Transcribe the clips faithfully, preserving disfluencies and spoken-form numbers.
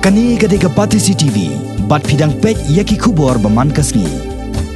Kane ka dei ka Batesi T V, bad phi dang peit ïa ki khubor ba man ka sngi.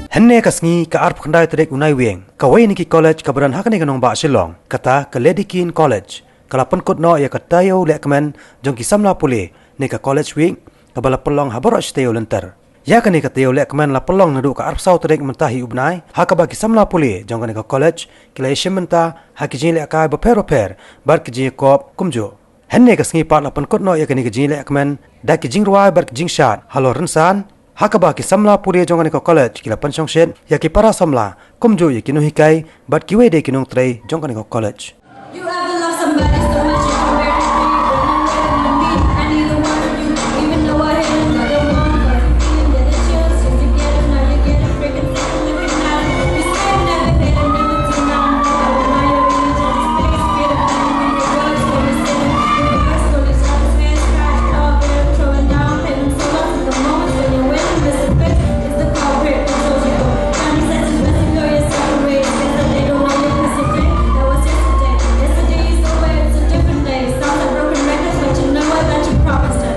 Hynne ka sngi ka arphew khyndai tarik u Naiwieng, kawei na ki college kaba don ha kane ka nongbah Shillong, kata ka Lady Keane College, ka la pynkut noh ïa ka taïew lehkmen jong ki samla pule ne ka College Week, kaba la pynlong ha baroh shi taïew lynter. Ïa kane ka taïew lehkmen la pynlong naduh ka arphew saw tarik mynta hi u bnai, ha kaba ki samla pule jong kane ka college ki la ïashim bynta ha ki jingïalehkai bapher bapher bad ki jingïakop kumjuh. Hynne ka sngi pat la pynkut noh ïa kane ka jingïalehkmen da ki jingrwai bad ki jingshad halor rynsan, ha kaba ki samla pule jong kane ka college ki la pynshongshit ïa ki para samla kumjuh ïa ki nonghikai bad kiwei de ki nongtrei jong kane ka college. You ever love somebody so much you can barely breathe? But no way that I mean, I need the one of you. Even though I hate another one, but you feeling that the chills just to get it, now you get it, freaking sick, looking at it. You say never hate and never deny. I admire you, just space, feel it, I don't need the words, so you say it. The words, so you say it, it's fast, all very throwing down, playing so lost in the moments when you're winning, miss a bit. It's the culprit that told you go. Time is as resting, though you're separate. Says that they don't know you 'cause today, that was yesterday. Yesterday is the way, it's a different day. Sounds like broken records, but you know what? That you promised her.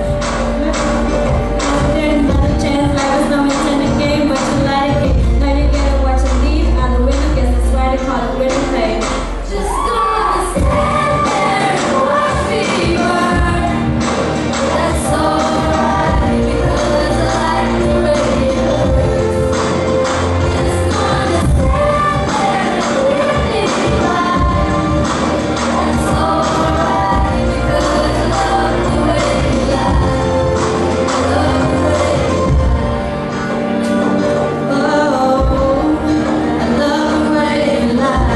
Another chance, life is no intended game, but you lied again. Now you get it, watch it leave out the window. Guess that's why they call it winter pain. Just gonna stand there and watch me burn. That's alright, because I like the way it hurts. Just gonna stand there and let it fly. That's alright, because I love the way you lie. I love the way you lie. Oh, I love the way you lie.